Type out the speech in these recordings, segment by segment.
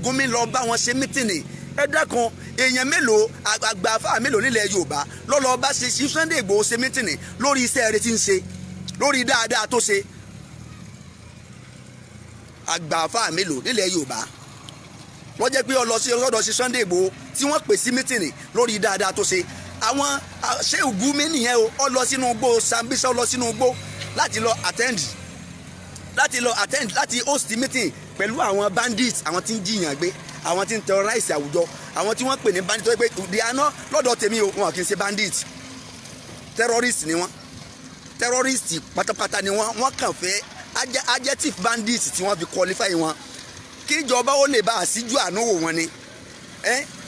Gumi lọ bá wọn ṣe meeting. Ẹ dákun, èèyàn mélòó, àgbà àfáà mélòó nílẹ̀ Yorùbá lọ́lọ́ bá ṣe sí Sunday Igboho ṣe meeting lórí iṣẹ́ rẹ̀ tí ń ṣe, lórí dáadáa tó ṣe? Àgbà àfáà mélòó nílẹ̀ Yorùbá wọ́n jẹ́ pé ó lọ sí ọ̀dọ̀ sí Sunday Igboho tí wọ́n pè sí meeting lórí dáadáa tó ṣe? Àwọn ṣé Gumi nìyẹn o. Ó lọ sínú igbó Sambisa, ó lọ sínú igbó láti lọ attend, láti host meeting pẹ̀lú àwọn bandits, àwọn tí ń jiyàn gbé, àwọn tí ń terrorize àwùjọ, àwọn tí wọ́n pè ní bandits, tó yẹ pé they are not. Lọ́dọ̀ tèmi o, wọn kì í ṣe bandits, terrorist ni wọ́n. Terrorist pátápátá ni wọ́n. Wọ́n kàn fẹ́ adjective bandits tí wọ́n fi qualify wọn kí ìjọba ó lè bá àṣíjú àánú wò wọ́n ni.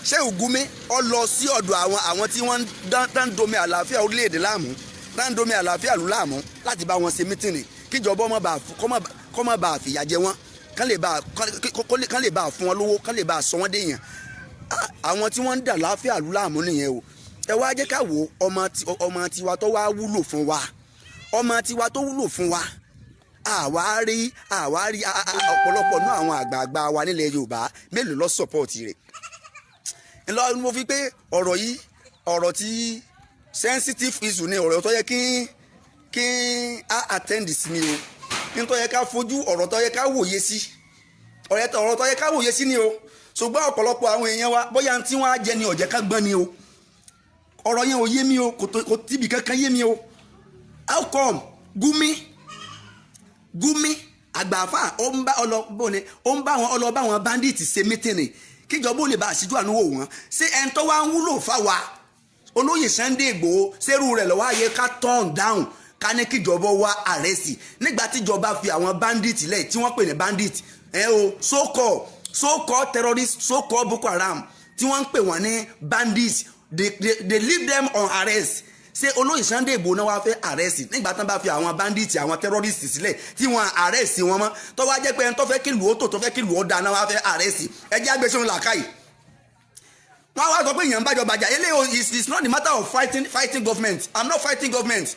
Ṣé Gumi ó lọ sí ọ̀dọ̀ àwọn tí wọ́n ń domi àlàáfíà orílẹ̀-èdè láàmú, tá ń domi àlàáfíà lù láàmú, láti bá wọn ṣe meeting kíjọba ọmọ bá kọ́ má bá fìyà jẹ wọ́n, kán lè bá fún wọn lówó, kán lè bá sọ wọ́n déèyàn? Àwọn tí wọ́n ń dà láàfíà lù láàmú nìyẹn o. Ẹ wá jẹ́ ká wo ọmọ tiwa tó wá wúlò fún wa, ọmọ tiwa tó wúlò fún wa. Àwa rí ọ̀pọ̀lọpọ̀ náà, àwọn àgbààgbà wa nílẹ̀ Yorùbá mélòó ló support rẹ̀? Ńlọ mo fi pé ọ̀rọ̀ yìí, ọ̀rọ̀ tí sensitive issue ni, ọ̀rọ̀ tó yẹ kí á attend sí ni o, nítorí yẹ ká fojú, ọ̀rọ̀ tó yẹ ká wòye sí, ọ̀rọ̀ tó yẹ ká wòye sí ni o. Ṣùgbọ́n ọ̀pọ̀lọpọ̀ àwọn èèyàn wa, bóyá tí wọ́n á jẹ ni ọ̀jẹ̀ ká gbọ́n ni o. Ọ̀rọ̀ yẹn ò yé mi o, kò tíbi kankan yé mi o. How come Gumi àgbààfà ó ń bá ọlọ bóni, ó ń bá wọn ọlọ bá wọn bandit ṣe meeting kíjọba ó lè bá àṣìjú àánú wò wọ́n? Ṣé ẹni tó wá ń wúlò fáwa, olóyè Sunday Igboho, ṣerú rẹ̀ lọ́wọ́ ayé ká turn down, ká ní kíjọba wá arrest, nígbà tíjọba fi àwọn bandit lẹ̀ tí wọ́n pè ní bandit ẹ o, so called terrorist, so called Boko Haram, tí wọ́n ń pè wọ́n ní bandits, they leave them on arrest? Ṣé olóyè Sunday Igboho náà wá fẹ́ arrest nígbà tán bá fi àwọn bandits, àwọn terrorists sílẹ̀ tí wọ́n arrest wọn mọ́, tó wá jẹ́ pé ẹni tó fẹ́ kí lù ó tò, tó fẹ́ kí lù ó dáná, wá fẹ́ arrest? Ẹ jẹ́ àgbẹ̀sọ̀rọ̀ làákàyè. Wọ́n wá sọ pé èèyàn ń bájọba jà. Eléyìí is not the matter of fighting government. I'm not fighting government,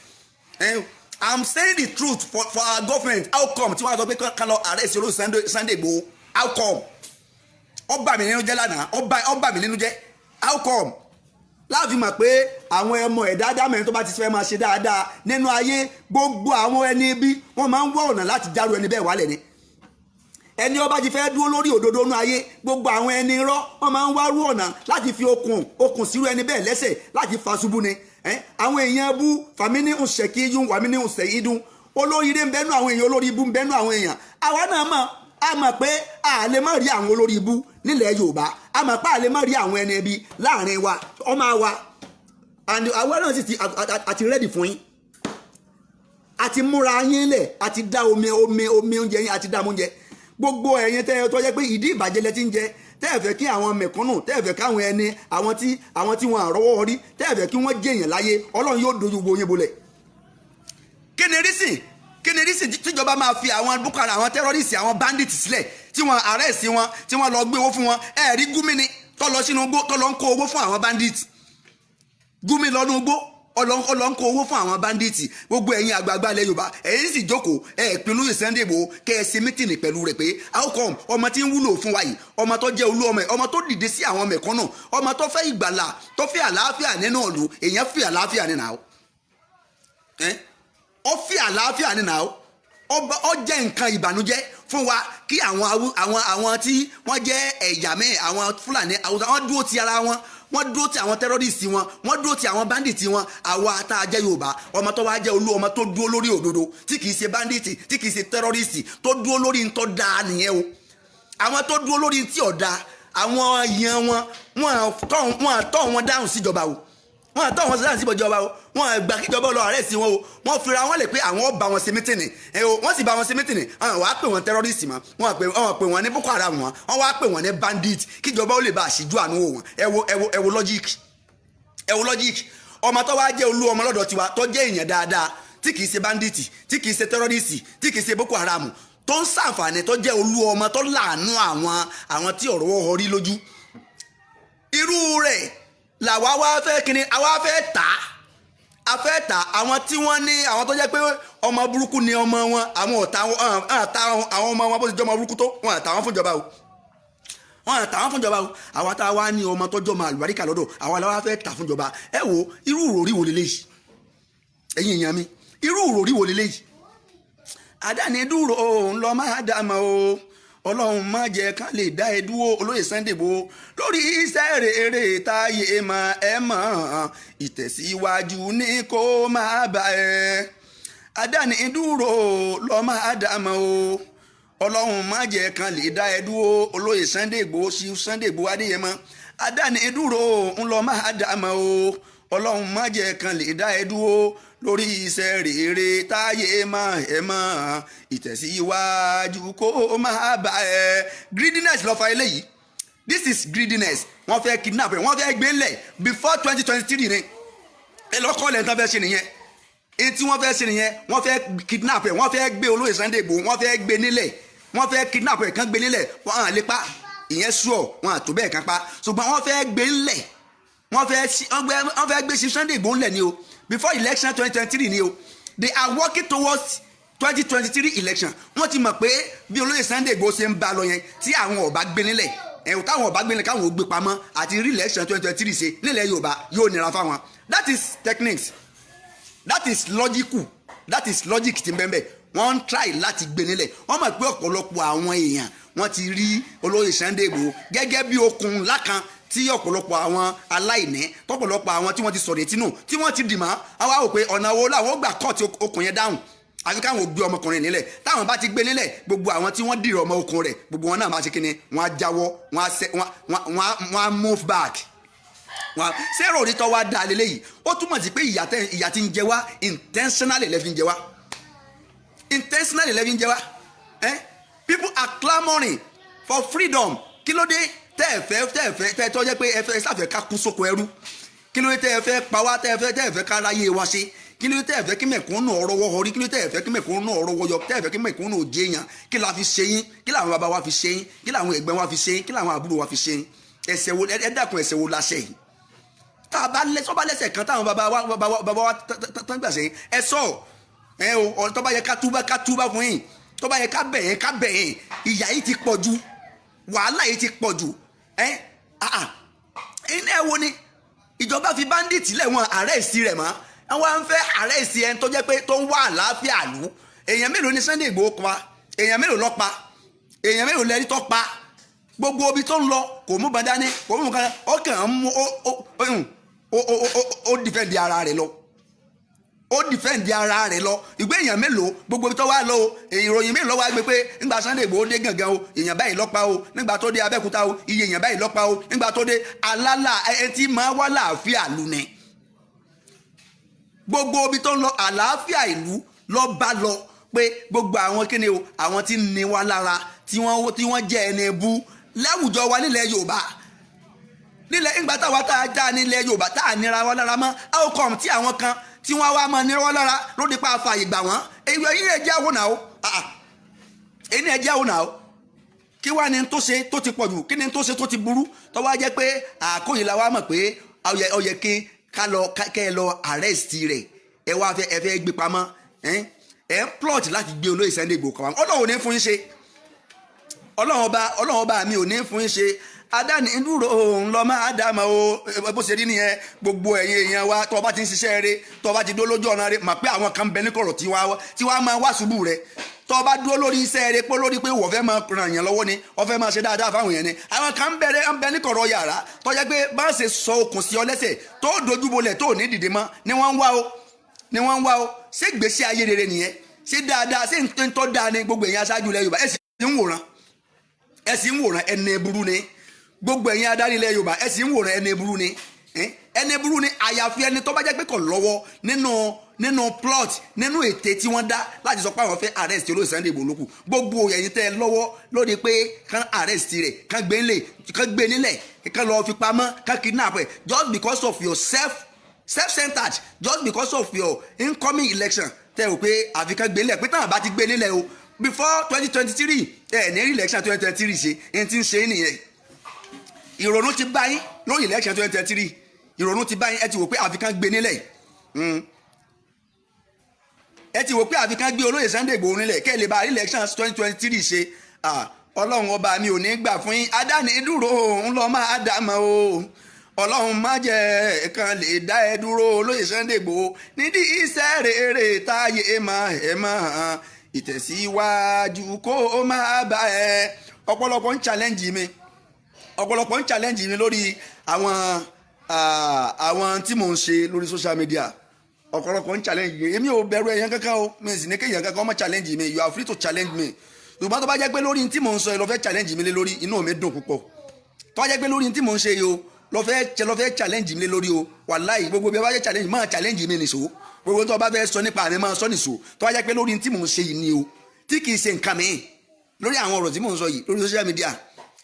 eh? I'm saying the truth for our government. How come tí wọ́n á sọ pé kán lọ arrest olóyè Sunday Igboho? How come? Ó bà mí nínú jẹ́ lánàá, ó bà mí nínú jẹ́. How come? Láàfin mọ̀ pé àwọn ọmọ ẹ̀dá dámẹ́rin tó bá ti fẹ́ máa ṣe dáadáa nínú ayé, gbogbo àwọn ẹni bí wọ́n máa ń wá ọ̀nà láti járò ẹni bẹ́ẹ̀ wálẹ̀ ni. Ẹni ó bá ti fẹ́ dúró lórí òdodo nínú ayé, gbogbo àwọn ẹni rọ́ wọ́n máa ń wá rú ọ̀nà láti fi okùn sírú ẹni bẹ́ẹ̀ lẹ́sẹ̀ láti fa ṣubú ni. Àwọn èèyàn bú fàmí ní ń ṣèkí yún wàmí ní ń ṣèyí dún. Olóríire ń bẹ́nu àwọn èèyàn, olórí ibú ń bẹ́nu àwọn èèyàn. Àwa náà mọ̀, a mọ̀ pé a lè má rí àwọn olórí ibú nílẹ̀ Yorùbá. A mọ̀ pé a lè má rí àwọn ẹni ẹbí láàrin wa, ọmọ wa, and àwa náà sì ti àti ready fún yín. A ti múra yín lẹ̀, a ti dá omi oúnjẹ yín, a ti dá oúnjẹ gbogbo ẹ̀yin tẹ́ ẹ tó jẹ́ pé ìdí ìbàjẹ́ lẹ ti ń jẹ, tẹ́ ẹ fẹ́ kí àwọn mẹ̀kúnnù, tẹ́ ẹ fẹ́ káwọn ẹni àwọn tí wọ́n àrọ́wọ́ rí, tẹ́ ẹ fẹ́ kí wọ́n jẹ̀yàn láyé, Ọlọ́run yóò dojú gbogbo yín bolẹ̀. Kí ni reason tíjọba máa fi àwọn Boko Haram, àwọn terrorists, àwọn bandits sílẹ̀, tí wọ́n arrest wọn, tí wọ́n lọ gbé owó fún wọn? Ẹ rí Gumi ni tó lọ sínú igbó, tó lọ ń kó owó fún àwọn bandits. Gumi lọ nínú igbó, ọlọ ń kó owó fún àwọn bandits. Gbogbo ẹ̀yin àgbààgbà ilẹ̀ Yorùbá, ẹ̀yin sì jókòó, ẹ̀ pinnu Sunday Igboho, kẹ́ ẹ ṣe meeting pẹ̀lú rẹ̀ pé how come ọmọ tí ń wúlò fún wa yìí, ọmọ tó jẹ́ olú ọmọ ẹ̀, ọmọ tó dìde sí àwọn mẹ̀kúnnù, ọmọ tó fẹ́ ìgbàlà, tó fẹ́ àlàáfíà nínú ìlú? Èèyàn fẹ́ àlàáfíà nínú àwọn, ó fẹ́ àlàáfíà nínú àwọn. Ó jẹ́ nǹkan ìbànújẹ́ fún wa kí àwọn tí wọ́n jẹ́ ẹ̀yà mẹ́ẹ̀, àwọn Fúlàní, Haúsá, wọ́n dúró ti ara wọn, wọ́n dúró ti àwọn terrorist wọn, wọ́n dúró ti àwọn bandit wọn. Àwa tá a jẹ́ Yorùbá, ọmọ tó wá jẹ́ olú ọmọ tó dúró lórí òdodo, tí kìí ṣe bandit, tí kìí ṣe terrorist, tó dúró lórí ntọ́ dáa nìyẹn o. Àwọn tó dúró lórí ntí ọ̀dà, àwọn èèyàn wọn, wọn tọ́ wọn dáhùn síjọba o, wọn àtọ́ wọn dáhùn síjọba o. Wọn gbà kíjọba lọ arrest wọn o. Wọn fira wọn lè pé àwọn bá wọn ṣe meeting ẹ o. Wọ́n sì bá wọn ṣe meeting. Àwọn wàá pè wọn terrorist mọ́, wọn pè wọn ní Boko Haram, wọn wá pè wọn ní bandit kíjọba ó lè bá àṣìjú àánú wò wọn. Ẹ wo logic, ẹ wo logic. Ọmọ tó wá jẹ́ olú ọmọ lọ́dọ̀ tiwa, tó jẹ́ èèyàn dáadáa, tí kìí ṣe bandit, tí kìí ṣe terrorist, tí kìí ṣe Boko Haram, tó ń ṣàǹfààní, tó jẹ́ olú ọmọ tó láàánú àwọn tí ọ̀rọ̀ wọ́ rí lójú, irú rẹ̀ làwa wá fẹ́ kíni, àwa fẹ́ tà á. A fẹ́ tà. Àwọn tí wọ́n ní, àwọn tó jẹ́ pé ọmọ burúkú ni ọmọ wọn, àwọn ọ̀tá àwọn ọmọ wọn, bó ti jẹ́ ọmọ burúkú tó, wọn àtàwọn fúnjọba o, wọn àtàwọn fúnjọba o. Àwọn tá a wá ní ọmọ tọ́jọ́ máa àlùbáríkà lọ́dọ̀ àwọn aláwa fẹ́ tà fúnjọba. Ẹ wo irú ìròrí wo leléyìí? Ẹ̀yin èèyàn mi, irú ìròrí wo leléyìí? Àdáni dúró òun lọ máa dà mọ́ o. Ọlọ́run má jẹ́ ká lè dá ẹ dúró, olóyè Sunday Igboho, lórí iṣẹ́ rere táyé mọ̀ ẹ mọ̀. Ìtẹ̀síwájú ní kó máa bá ẹ. Àdáni dúró lọ máa dà mọ́ o. Ọlọ́run má jẹ́ kan lè dá ẹ dúró, olóyè Sunday Igboho, sí Sunday Igboho Adéyẹmọ. Àdáni dúró ńlọ máa dà mọ́ o. Ọlọ́run má jẹ́ kan lè dá ẹ dúró lórí iṣẹ́ rere táyé mọ̀ ẹ mọ̀. Ìtẹ̀síwájú kó máa bá ẹ. Greediness ló fa eléyìí. This is greediness. Wọ́n fẹ́ kidnap ẹ̀, wọ́n fẹ́ gbé lẹ̀ before 2023 ni. Ẹ lọ́kọ́ lẹ́yìn tán fẹ́ ṣe nìyẹn. Èyí tí wọ́n fẹ́ ṣe nìyẹn. Wọ́n fẹ́ kidnap ẹ̀, wọ́n fẹ́ gbé olóyè Sunday Igboho, wọ́n fẹ́ gbé nílẹ̀. Wọ́n fẹ́ kidnap ẹ̀ kán gbé nílẹ̀. Wọ́n hàn lè pa ìyẹn sùọ̀, wọ́n àtò bẹ́ẹ̀ kan pa, ṣùgbọ́n wọ́n fẹ́ gbé ńlẹ̀. Wọ́n fẹ́ gbé sí Sunday Igboho ńlẹ̀ ni o, before election 2023 ni o. They are working towards 2023 election. Wọ́n ti mọ̀ pé bí olóyè Sunday Igboho ṣe ń bá lọ yẹn, tí àwọn ọba gbé nílẹ̀ ẹ̀hún, táwọn ọba gbé nílẹ̀, káwọn ò gbé pamọ́, àti rí election 2023 ṣe nílẹ̀ Yorùbá yóò nira fáwọn. That is techniques, that is logical, that is logic ti bẹ́ẹ̀ bẹ́ẹ̀. Wọ́n ń try láti gbé nílẹ̀. Wọ́n mọ̀ pé ọ̀pọ̀lọpọ̀ àwọn èèyàn, wọ́n ti rí olóyè Sunday Igboho gẹ́gẹ́ bí okùn ńlá kan tí ọ̀pọ̀lọpọ̀ àwọn aláìní, tọ́pọ̀lọpọ̀ àwọn tí wọ́n ti sọ̀rọ̀ etí nù, tí wọ́n ti dì mọ́. Àwọn á wò pé ọ̀nà wo làwọn ó gbà cut okùn yẹn dáhùn, àfi káwọn ò gbé ọmọkùnrin nílẹ̀. Táwọn bá ti gbé nílẹ̀, gbogbo àwọn tí wọ́n dìrọ̀ ọmọ okùn rẹ̀, gbogbo wọn náà máa ṣe kíni? Wọ́n á jáwọ́, wọ́n á move back. Wọ́n ṣé ròrí tó wá dáa lélẹ́yìí? Ó túmọ̀ sí pé ìyà tí ń jẹ wá, intentionally lẹ́ fi ń jẹ wá, intentionally lẹ́ fi ń jẹ wá. Eh? People are clamouring for freedom. Kí ló dé tẹ́ ẹ fẹ́ tẹ́ ẹ fẹ́ tẹ́ ẹ tọ́ jẹ́ pé ẹ fẹ́ sáfẹ́ ká kú sóko ẹrú? Kí ló dé tẹ́ ẹ fẹ́ pa wá, tẹ́ ẹ fẹ́ ká ráyé wa ṣe? Kí ló dé tẹ́ ẹ fẹ́ kí mẹ̀kúnnù ọ̀rọ̀ wọ́ ọrí? Kí ló dé tẹ́ ẹ fẹ́ kí mẹ̀kúnnù ọ̀rọ̀ wọ́ yọ, tẹ́ ẹ fẹ́ kí mẹ̀kúnnù òjé yàn? Kí la fi ṣe yín? Kí làwọn bàbá wa fi ṣe yín? Kí làwọn ẹ̀gbọ́n wa fi ṣe yín? Kí làwọn àbúrò wa fi ṣe yín? Ẹ̀ṣẹ̀ wo? Ẹ dákun, ẹ̀ṣẹ̀ wo la ṣẹ̀ yìí? Tá a bá lẹ́sọ̀ bá lẹ́sẹ̀ kan táwọn bàbá wa tán gbà sẹ́yìn, ẹ sọ ẹ o. Tó bá yẹ ká túbá, ká túbá fún yín. Tó bá yẹ ká bẹ̀ yín, ká bẹ̀ yín. Ìyà yìí ti pọ̀ jù, wàhálà yìí ti pọ̀ jù. Ẹ iná ẹ wo ni ìjọba fi bandit lẹ̀, wọn arrest rẹ̀ mọ́. Àwọn à ń fẹ́ arrest ẹni tó jẹ́ pé tó ń wá àlàáfíà lù. Èèyàn mélòó ni Sunday Igboho pa? Èèyàn mélòó ló pa? Èèyàn mélòó lẹ́rí tó pa? Gbogbo ibi tó ń lọ, kò mú ban dání, kò mú nǹkan, ó kàn ń mú ó defend ara rẹ̀ lọ, ó defend ara rẹ̀ lọ. Ìgbé èèyàn mélòó? Gbogbo ibi tó wá lọ o, ìròyìn mélòó wá gbé pé nígbà Sunday Igboho dé gangan o, èèyàn báyìí ló pa o? Nígbà tó dé Abẹ́òkúta o, iye èèyàn báyìí ló pa o? Nígbà tó dé alálà, ẹ tí máa wá láàfíà lù ní gbogbo ibi tó ń lọ, àlàáfíà ìlú lọ bá lọ, pé gbogbo àwọn kíni o, àwọn tí ń ní wa lára, tí wọ́n jẹ́ ẹni bú láwùjọ wa nílẹ̀ Yorùbá, nílẹ̀ ìgbà táwa tá a já nílẹ̀ Yorùbá, tá a nira wa lára mọ́. How come tí àwọn kan tí wọ́n wá máa nira wa lára lóde pa àfààyè gbà wọ́n? Èyí ẹ̀yin ẹ̀ jẹ́ àwọn náà o, ẹ̀yin ẹ̀ jẹ́ àwọn náà o. Kí wàá ní tó ṣe tó ti pọ̀ jù? Kí ni tó ṣe tó ti burú tó wá jẹ́ pé àkóyè la wá mọ̀ pé ó yẹ kí ká lọ kẹ́ ẹ lọ arrest rẹ̀? Ẹ wá fẹ́, ẹ fẹ́ gbé pamọ́. Ẹ ń plot láti gbé olóyè Sunday Igboho pamọ́. Ọlọ́run ò ní fún yín ṣe. Ọlọ́run ọba, Ọlọ́run ọba mi ò ní fún yín ṣe. Adáni dúró òun lọ máa dàmọ́ o. Bó ṣe rí nìyẹn. Gbogbo ẹ̀yin èèyàn wa, tó o bá ti ń ṣiṣẹ́ rẹ, tó o bá ti dó lójú ọ̀nà rẹ, mà pé àwọn kan bẹ ní kọ̀rọ̀ tí wàá máa wá ṣubú rẹ. Tó o bá dúró lórí iṣẹ́ rẹ, pé lórí pé wọ́n fẹ́ máa ràn yàn lọ́wọ́ ni, wọ́n fẹ́ máa ṣe dáadáa fáwọn èèyàn ni, àwọn kan bẹ̀rẹ̀ ń bẹ ní kọ̀rọ̀ yàrá tó jẹ́ pé bá ṣe sọ okùn sí ọ lẹ́sẹ̀ tó dojúbolẹ̀ tó ní dìde mọ́ ni wọ́n ń wá o, ni wọ́n ń wá o. Ṣé gbèsè ayé rere nìyẹn? Ṣé dáadáa, ṣé ń tọ́ dáa ni? Gbogbo èèyàn aṣáájú ilẹ̀ Yorùbá, ẹ sì ń wòran, ẹ sì ń wòran. Ẹni burú ni gbogbo ẹ̀yin adarí ilẹ̀ Yorùbá. Ẹ sì ń wòran. Ẹni burú ni, ẹni burú ni. Àyàfi ẹni tó bá jẹ́ pé kò lọ́wọ́ nínú plot, nínú ète tí wọ́n dá láti sọ pé àwọn fẹ́ arrest olóyè Sunday Igboho lókù. Gbogbo ẹ̀yin tẹ́ ẹ lọ́wọ́ lórí pé kán arrest rẹ̀, kán gbé nílẹ̀, kán lọ́ọ́ fi pamọ́, kán kidnap ẹ̀, just because of your self-centered, just because of your incoming election, tẹ́ ẹ rò pé àfi kán gbé nílẹ̀, pé táwọn bá ti gbé nílẹ̀ o before 2023, ẹ̀ ní election 2023 ṣe. Ẹni tí ń ṣe é nìyẹn. Ìrònú ti bá yín lórí election 2023. Ìrònú ti bá yín. Ẹ ti wò pé àfi kán gbé nílẹ̀. Ẹ ti wò pé àfi kán gbé olóyè Sunday Igboho nílẹ̀ kẹ́ ẹ lè bá election 2023 ṣe. Ọlọ́run ọba mi ò ní gbà fún yín. Adáni dúró ń lọ máa dà mọ́ o. Ọlọ́run má jẹ́ kan lè dá ẹ dúró, olóyè Sunday Igboho, nídìí iṣẹ́ rere táyé máa ẹ máa ìtẹ̀síwájú kó o máa bá ẹ. Ọ̀pọ̀lọpọ̀ ń challenge mi, ọ̀pọ̀lọpọ̀ ń challenge mi lórí àwọn tí mò ń ṣe lórí social media. Ọ̀pọ̀lọpọ̀ ń challenge mi. Èmi ò bẹ̀rù ẹ̀yàn kankan o. Mi sì ní kéèyàn kankan ọmọ challenge mi. You are free to challenge me. Ṣùgbọ́n tó bá jẹ́ pé lórí tí mò ń sọ yìí ló fẹ́ challenge mi lé lórí, inú mi dùn púpọ̀. Tó bá jẹ́ pé lórí tí mò ń ṣe yìí o ló fẹ́ challenge mi lé lórí o, wàláì, gbogbo bí ẹ bá jẹ́ challenge, máa challenge mi nìṣó. Gbogbo tó o bá fẹ́ sọ nípa mi, máa sọ nìṣó. Tó bá jẹ́ pé lórí tí mò ń ṣe yìí ni o, tí kì í ṣe nǹkan mi, lórí àwọn ọ̀rọ̀ tí mò ń sọ yìí lórí social media,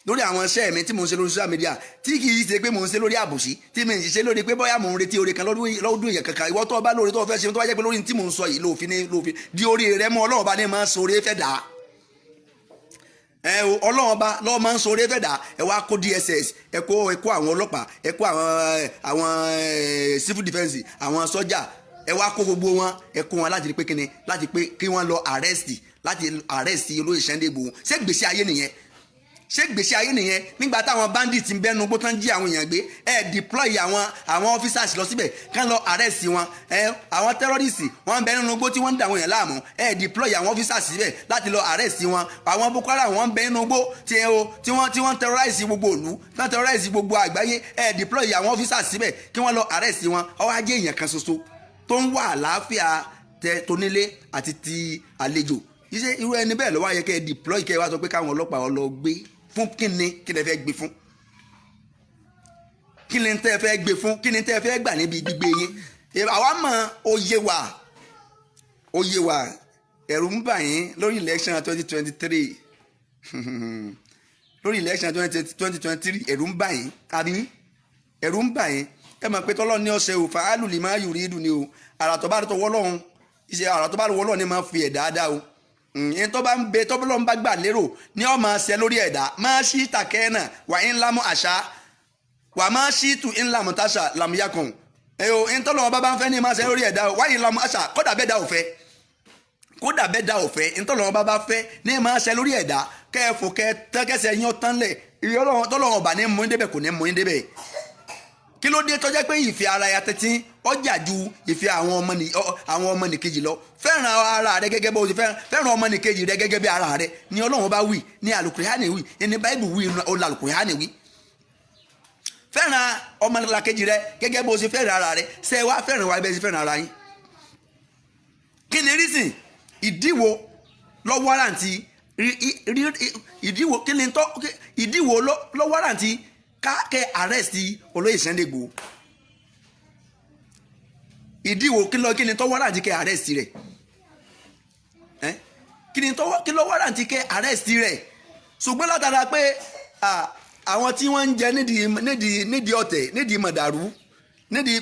lórí àwọn iṣẹ́ mi tí mò ń ṣe lórí social media, tí kì í ṣe pé mò ń ṣe lórí àbòsí, tí mi ń ṣiṣẹ́ lórí pé bóyá mò ń retí oore kan lọ́dún èèyàn kankan. Ìwọ tó o bá lóore tó o fẹ́ ṣe, tó bá jẹ́ pé lórí tí mò ń sọ yìí lófin ní lófin di orí rẹ mọ́. Ọlọ́run bá ní máa ń sọ oore fẹ́ dà á ẹ o. Ọlọ́run ọba lọ́wọ́ máa ń sọ oore fẹ́ dà. Ẹ wá kó DSS, ẹ kó àwọn ọlọ́pàá, ẹ kó àwọn civil defence, àwọn sọ́jà, ẹ wá kó gbogbo wọn. Ẹ kó wọn láti rí pé kíni? Láti pé kí wọ́n lọ arrest, láti arrest olóyè Sunday Igboho. Ṣé gbèsè ayé nìyẹn? Ṣé gbèsè ayé nìyẹn? Nígbà táwọn bandits ń bẹnu gbó tán, jí àwọn èèyàn gbé, ẹ deploy àwọn officers lọ síbẹ̀ kán lọ arrest wọn. Ẹ àwọn terrorists, wọ́n ń bẹ nínú igbó tí wọ́n ń dà àwọn èèyàn láàmú, ẹ deploy àwọn officers síbẹ̀ láti lọ arrest wọn. Àwọn Boko Haram, wọ́n ń bẹ nínú igbó tí wọ́n terrorize gbogbo ìlú, tí wọ́n terrorize gbogbo àgbáyé, ẹ deploy àwọn officers síbẹ̀ kí wọ́n lọ arrest wọn. Ó wá jẹ́ èèyàn kan ṣoṣo tó ń wà àlàáfíà tẹ tonílé àti ti àlejò, iṣẹ́ irú ẹni bẹ́ẹ̀ lọ́wọ́ ayẹ kẹ́ ẹ deploy, kẹ́ ẹ wá sọ pé káwọn ọlọ́pàá ọ lọ gbé fún kíni? Kí lẹ fẹ́ gbé fún? Kí ni tẹ́ fẹ́ gbé fún? Kí ni tẹ́ fẹ́ gbà níbi gbígbé yín? Àwa mọ̀, ó yé wa, ó yé wa. Ẹ̀rù ń bà yín lórí election 2023, lórí election 2023. Ẹ̀rù ń bà yín, àbí? Ẹ̀rù ń bà yín. Ẹ mọ̀ pé tọ́lọ́ ní ọ̀sẹ̀ o, fàálù lè má yùrí ìdùn ni o. Àrà tó bá tọwọ́ lọ́hùn, iṣẹ́ àrà tó bá wọ́ lọ́hùn ni máa fi ẹ̀dá dá o. Ìyẹn tó bá ń bẹ tọ́lọ́ ń bá gbà lérò ní ó máa ṣe lórí ẹ̀dá. Máa ṣí tàkẹ́ náà wà ń lámú àṣà wà máa ṣí tù ń lámú táṣà làmúyàkùn. Ẹ o, ń tọ́lọ́ bá bá ń fẹ́ ní máa ṣe lórí ẹ̀dá o. Wáyé lámú àṣà, kódà bẹ́ẹ̀ dá òfẹ́, kódà bẹ́ẹ̀ dá òfẹ́, ń tọ́lọ́ bá bá fẹ́ ní máa ṣe lórí ẹ̀dá. Kẹ́ẹ̀fọ́ kẹ́ tẹ́kẹ́sẹ̀ yín tán lẹ̀, tọ́lọ́ ọba ní mú yín débẹ̀, kò ní mú yín débẹ̀. Kí ló dé tó jẹ́ pé ìfẹ́ ara ya tẹ́tí ọjà ju ìfẹ́ àwọn ọmọnìkejì lọ? Fẹ́ràn ara rẹ gẹ́gẹ́ bó o ti fẹ́ràn ọmọnìkejì rẹ gẹ́gẹ́ bí ara rẹ ni Ọlọ́run bá wí, ní Àlùkùránì wí, ní Báíbù wí, ó l'Àlùkùránì wí. Fẹ́ràn ọmọnìkejì rẹ gẹ́gẹ́ bó o ṣe fẹ́ràn ara rẹ. Ṣé ẹ wá fẹ́ràn wa bẹ́ẹ̀ ṣe fẹ́ràn ara yín? Kí ni reason? Ìdíwo lọ warrant ìdíwo? Kí ni tọ́ ìdíwo lọ warrant ká kẹ́ arrest olóyè Sunday Igboho? Ìdíwò kí lọ? Kí ni tọ́ warrant kẹ́ arrest rẹ̀? Kí ni tọ́, kí lọ warrant kẹ́ arrest rẹ̀? Ṣùgbọ́n látara pé àwọn tí wọ́n ń jẹ nídìí ọ̀tẹ̀, nídìí mọ̀dàrú, nídìí.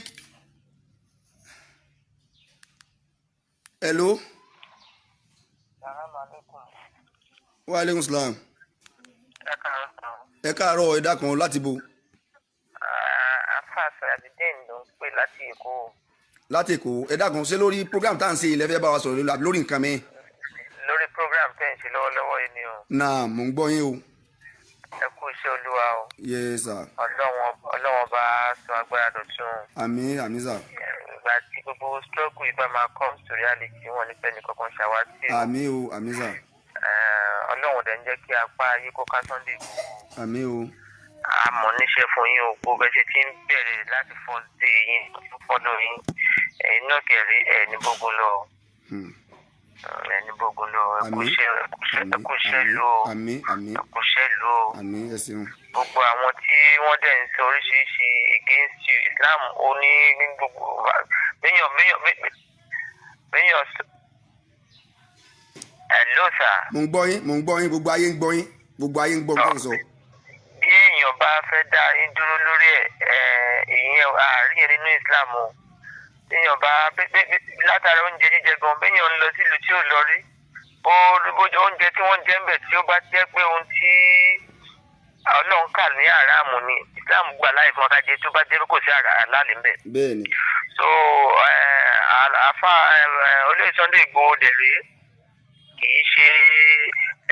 Hello. Salaam alaikum. Wa aleykum salam. Ẹ káàárọ̀ sàn. Ẹ káàárọ̀. Ẹ dákun, láti bo? Afa Sàràdídìn ló ń pè láti Èkó. Láti Èkó. Ẹ dákun, ṣé lórí program tá à ń ṣe ilẹ̀ fẹ́ bá wa sọ̀rọ̀ lórí, àbí lórí nǹkan mi? Lórí program tẹ́ ń ṣe lọ́wọ́lọ́wọ́ yìí ni o. Náà mò ń gbọ́ yín o. Ẹ kú iṣẹ́ Olúwa o. Yes sir. Ọlọ́wọ́n bá sọ agbára dọ̀tun. Àmín, àmín sir. Ìgbà tí gbogbo struggle yìí bá máa come to reality, wọn ní fẹ́ni kankan ṣàwátì o. Àmín o, àmín sir. Ọlọ́run dẹ̀ ń jẹ́ kí apá ayé kó ká Sunday Igboho. Àmín o. Àmọ́ níṣẹ́ fún yín o, gbogbo ẹ ṣe ti ń bẹ̀rẹ̀ láti first day yín tó fọ́dọ̀ yín. Ẹ̀yin náà kẹ̀rí ẹ̀ ní gbogbo lọ. Ẹ̀ ní gbogbo lọ. Ẹ kú Àmín. iṣẹ́, ẹ kú iṣẹ́, ẹ Àmín. kú iṣẹ́ Àmín. lò ó. Àmín, àmín. Ẹ kú iṣẹ́ lò ó. Àmín, ẹ ṣeun. Gbogbo àwọn tí wọ́n dẹ̀ ń sọ oríṣiríṣi against you, Islam ó ní ní gbogbo méyàn. Hello sir. Mò ń gbọ́ yín, mò ń gbọ́ yín. Gbogbo ayé ń gbọ́ yín, gbogbo ayé ń gbọ́ nǹkan sọ. Bí èèyàn bá fẹ́ dá yín dúró lórí ẹ̀, ìyẹn àárín yẹn nínú Islam o. Béèyàn bá látara oúnjẹ jíjẹ gan, béèyàn ń lọ sílùú tí ò lọ rí, ó oúnjẹ tí wọ́n jẹ ń bẹ̀, tí ó bá jẹ́ pé ohun tí Ọlọ́run kà ní àràmù ni, Islam gbà láì fún ọ̀tá jẹ, tó bá jẹ́ pé kò sí àlàálì ń bẹ̀. Bẹ́ẹ̀ ni. So àfa olóyè Sunday Igboho dẹ̀ rèé, kì í ṣe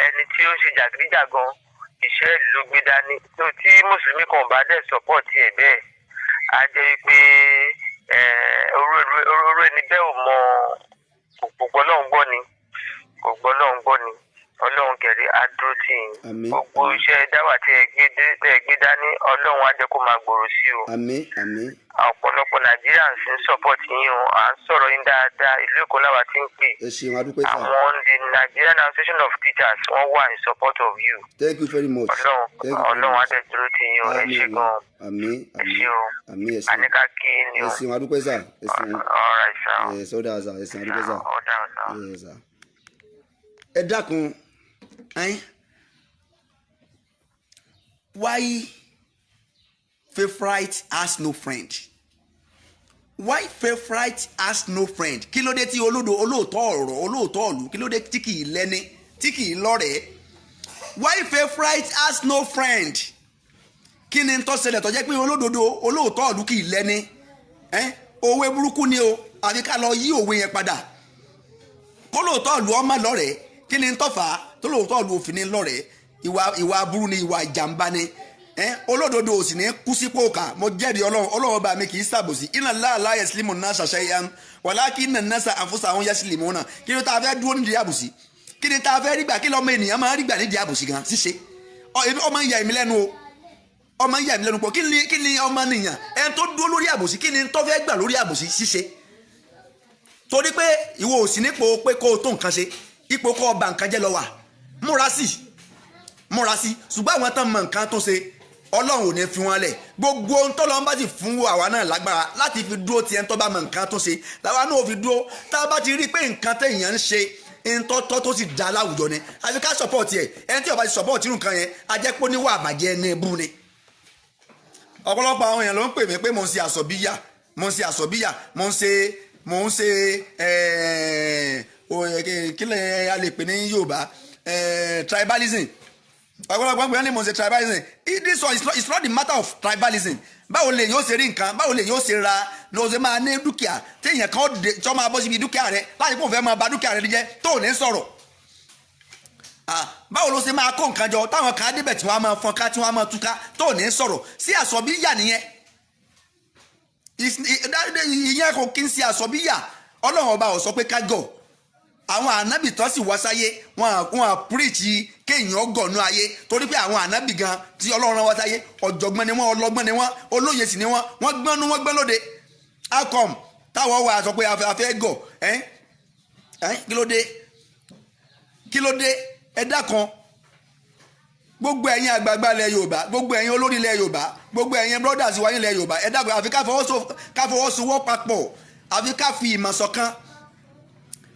ẹni tí ó ń ṣe jàgídíjàgan. Iṣẹ́ ìlú ló gbé dání tó tí mùsùlùmí kan ò bá dẹ̀ support ẹ̀ bẹ́ẹ̀, á jẹ́ wípé orú ẹni bẹ́ẹ̀ ò mọ, kò gbọ́ Ọlọ́run gbọ́ ni, kò gbọ́ Ọlọ́run gbọ́ ni. Ọlọ́run kẹrì á dúró tì yín. Àmín. Gbogbo iṣẹ́ dáwà tí ẹ gbé dání, Ọlọ́run á jẹ́ kó máa gbòòrò sí o. Àmín, àmín. Ọ̀pọ̀lọpọ̀ Nàìjíríà ń support yín o. À ń sọ̀rọ̀ yín dáadáa. Ìlú Èkó làwa ti ń pè. Ẹ ṣeun, adúpẹ́ sà. Àwọn the Nigerian Association of Teachers, wọ́n wà in support of you. Thank you very much. Ọlọ́run Thank you very Ọlọ́run á much. dẹ̀ dúró tì yín o. Ẹ ṣé Àmín. gan. Àmín. Ẹ Àmín. ṣé o. Àmín, ẹ ṣeun. Àníká kí ni Ẹ o. ṣeun, adúpẹ́ sà, ẹ ṣeun. All right, sir. Ẹ sọdá sà, ẹ ṣeun, adúpẹ́ sà. Ọ̀dà ọ̀dà. Ẹ sà. Ẹ dákun ẹn, why favourite has no friend? Why favourite has no friend? Kí ló dé tí olódo, olóòótọ́ ọ̀rọ̀, olóòótọ́ ọ̀lú, kí ló dé tí kì í lẹ́ni, tí kì í lọ́rẹ̀ẹ́? Why favourite has no friend? Kí ni tó ṣẹlẹ̀ tó jẹ́ pé olódodo, olóòótọ́ ọ̀lú kì í lẹ́ni? Ẹ́n, òwe burúkú ni o, àfi ká lọ yí òwe yẹn padà. Kó lóòótọ́ ọ̀lú ọmọ lọ́rẹ̀ẹ́, kí ni tó fà á tó lóòótọ́ ọ̀lú òfin ní lọ́rẹ̀ẹ́? Ìwà aburú ni, ìwà ìjàmbá ni. Ẹ́n, olódodo ò sì ní kú sípò kà. Mo jẹ́rìí Ọlọ́run, Ọlọ́run ọba mi kì í ṣàbòsí. Inna Allaha la yazlimu nnasa shay'an walakinna nnasa anfusahum yazlimuna. Kí ló tá a fẹ́ dúró nídìí àbòsí? Kí ni tá a fẹ́ rí gbà? Kí lọ́mọ ènìyàn máa rí gbà nídìí àbòsí gan ṣíṣe? Ọmọ ń ya èmi lẹ́nu o, ọmọ ń yà mí lẹ́nu pọ̀. Kí ni ọmọ nìyàn, ẹni tó dúró lórí àbòsí, kí ni tó fẹ́ gbà lórí àbòsí ṣíṣe? Torí pé ìwọ ò sí nípò pé kó o tó nǹkan ṣe, ipò kó o bà nǹkan jẹ́ lọ wà. Múra sí, múra sí. Ṣùgbọ́n àwọn tán mọ nǹkan tó ṣe, Ọlọ́run ò ní fi wọn lẹ̀. Gbogbo ohun tó lọ́n bá ti fún àwa náà lágbára láti fi dúró ti ẹni tó bá mọ nǹkan tó ṣe, làwa náà ò fi dúró. Tá a bá ti rí i pé nǹkan téèyàn ń ṣe ntọ́tọ́ tó sì dá láwùjọ ni, àfi ká support ẹ̀. Ẹni tí ó bá ti support irú nǹkan yẹn, a jẹ́ pé ó níwà àbàjẹ́, ẹni ebú ni. Ọ̀pọ̀lọpọ̀ àwọn èèyàn ló ń pè mí pé mò ń ṣe àsọ̀bíyà, mò ń ṣe àsọ̀bíyà, mò ń ṣe kí lè a lè pè ní Yorùbá, tribalism. Ọ̀pọ̀lọpọ̀ pè ní mò ń ṣe tribalism. This one is not the matter of tribalism. Báwo lè yóò ṣe rí nǹkan? Báwo lè yóò ṣe ra ló ṣe máa ní dúkìá téèyàn kan ó dé tí wọ́n máa bọ́ síbi dúkìá rẹ láti kó fẹ́ máa ba dúkìá rẹ jẹ́ tó ò ní sọ̀rọ̀? Báwo ló ṣe máa kó nǹkan jọ táwọn kan á débẹ̀ tí wọ́n á máa fọ́n ká, tí wọ́n á máa túká, tó ò ní sọ̀rọ̀? Sí àsọ̀bíyà nìyẹn? Ìyẹn kò kí ń ṣe àsọ̀bíyà. Ọlọ́run ọba ò sọ pé ká gọ̀. Àwọn ànábì tó sì wá sáyé, wọn à preach kéèyàn gọ̀nú ayé, torí pé àwọn ànábì gan tí Ọlọ́run rán wá sáyé, ọ̀jọ̀gbọ́n ni wọ́n, ọlọ́gbọ́n ni wọ́n, olóye sì ni wọ́n. Wọ́n gbọ́nú, wọ́n gbọ́n lóde. How come táwọn wà sọ pé a fẹ́ gọ̀? Ẹ́ ẹ́, kí ló dé? Kí ló dé? Ẹ dákan. Gbogbo ẹ̀yin àgbààgbà ilẹ̀ Yorùbá, gbogbo ẹ̀yin olórí ilẹ̀ Yorùbá, gbogbo ẹ̀yin brothers wa ilẹ̀ Yorùbá, ẹ dákun, àfi ká fọwọ́sowọ́ papọ̀, àfi ká fi ìmọ̀ ṣọ̀kan,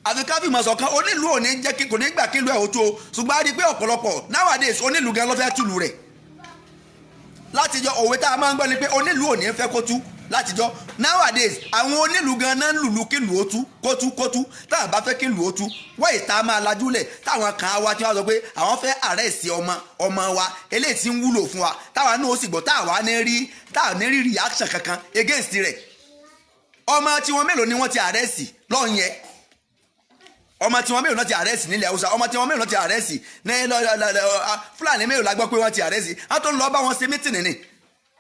àfi ká fi ìmọ̀ ṣọ̀kan. Onílù ò ní jẹ́ kí, kò ní gbà kí ìlú ẹ̀ ó tó o. Ṣùgbọ́n a rí i pé ọ̀pọ̀lọpọ̀ nowadays, onílù gan ló fẹ́ túlù rẹ̀. Látijọ́, òwe tá a máa ń gbọ́ ni pé onílù ò ní fẹ́ kó tú látijọ́. Nowadays, àwọn onílù gan náà ń lùlù kí ìlú ó tú, kó tú, kó tú. Tá a bá fẹ́ kí ìlú ó tú, wáyé tá a máa lajúlẹ̀ táwọn kan á wá tí wọ́n sọ pé àwọn fẹ́ arrest ọmọ ọmọ wa eléyìí tí ń wúlò fún wa, táwa náà ó sì gbọ́, táwa ní rí, táwa ní rí reaction kankan against rẹ̀? Ọmọ tiwọn mélòó ni wọ́n ti arrest lọ́hùn yẹn? Ọmọ tiwọn mélòó náà ti arrest nílẹ̀ Haúsá? Ọmọ tiwọn mélòó náà ti arrest ní Fúlàní? Mélòó la gbọ́ pé wọ́n ti arrest? Wọ́n tó ń lọ bá wọn ṣe meeting ni.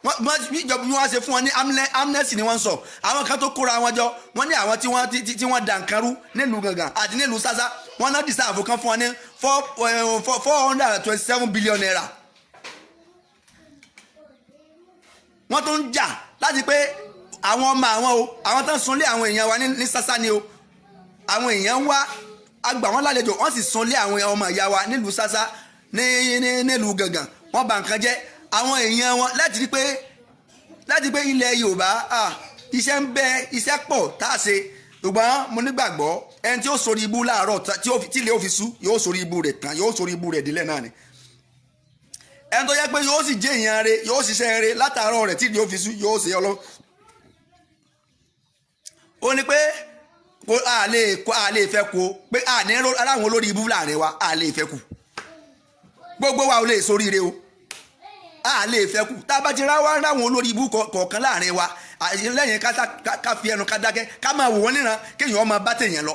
Wọ́n ìjọba bí wọ́n ṣe fún wọn ní amnesty ni wọ́n ń sọ. Àwọn kan tó kóra wọn jọ, wọ́n ní àwọn tí wọ́n tí wọ́n da nǹkan rú nílùú Gangan àti nílùú Sásá, wọ́n náà deserve kan fún wọn ní ₦427 billion. Wọ́n tó ń jà láti pé àwọn ọmọ àwọn o, àwọn tó ń sunlé àwọn èèyàn wa ní Sásá ni o. Àwọn èèyàn wá agbà wọn lálejò, wọ́n sì sunlé àwọn ọmọ ìyá wa nílùú Sásá, ní nílùú Gangan, wọ́n bà nǹkan jẹ́ àwọn èèyàn wọn. Láti pé ilẹ̀ Yorùbá, iṣẹ́ ń bẹ, iṣẹ́ pọ̀ tá a ṣe. Ṣùgbọ́n mo nígbàgbọ́, ẹni tí ó sórí ibú láàárọ̀ tí ilé ó fi sú, yóò sórí ibú rẹ̀ tán, yóò sórí ibú rẹ̀ délẹ̀ náà ni. Ẹni tó yẹ pé yóò sì jẹ́ èèyàn rẹ̀, yóò ṣiṣẹ́ rẹ̀ látàárọ̀ rẹ̀ tí ilé ó fi sú, yóò ṣe ọlọ́. Ó ní pé kó a lè kó a lè fẹ́ kó pé a ní aláwọn olórí ibú láàrin wa, a lè fẹ́ kù. Gbogbo wa ò lè soríire o, a lè fẹ́ kù. Tá a bá ti ráwá ráwọn olórí ibú kọ̀ọ̀kan láàrin wa. Lẹ́yìn ká fi ẹnu ká dákẹ́, ká máa wò wọ́n níran, kéèyàn máa bá tèèyàn lọ.